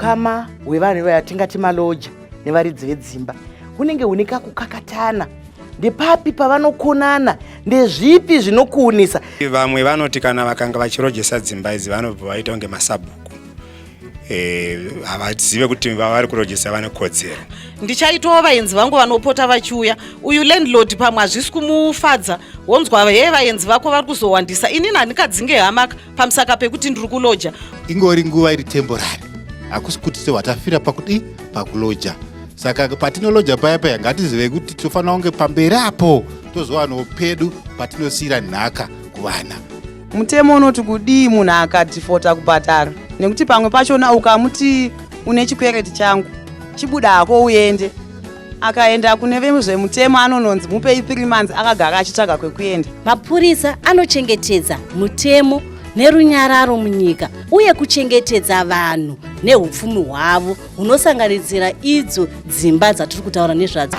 Ukama hwevanhu vatingati maloja nevaridzi vedzimba hunenge hune kakukakatana. Ndepapi pavanokonana? Ndezvipi zvinokuunisa? Vamwe vanoti kana vakanga vachirojesa dzimba idzi vanobva vaita kunge masabhuku, havazive kuti vavari kurojesa vane kodzero. Ndichaitawo vaenzi vangu vanopota vachiuya. Uyu landlord pamwe hazvisi kumufadza, wonzwa he vaenzi vako vari kuzowandisa. Inini handingadzinge hamaka pamusaka pekuti ndiri kuloja. Ingori nguva iri temporary, hakusi kuti sehwatafira pakudi pakuloja. Saka patinoloja paya paya, ngatizive kuti tofanira kunge pamberi apo tozowanawo pedu patinosiyira nhaka kuvana. Mutemo unoti kudii munhu akadhifota kubhadhara? Nekuti pamwe pachona ukamuti une chikwereti changu, chibuda hako uende, akaenda kune vezvemutemo anononzi mupei 3 months, akagara achitsvaga kwekuenda. Mapurisa anochengetedza mutemo nerunyararo munyika uye kuchengetedza vanhu neupfumi hwavo hunosanganisira idzo dzimba dzatiri kutaura nezvadzo.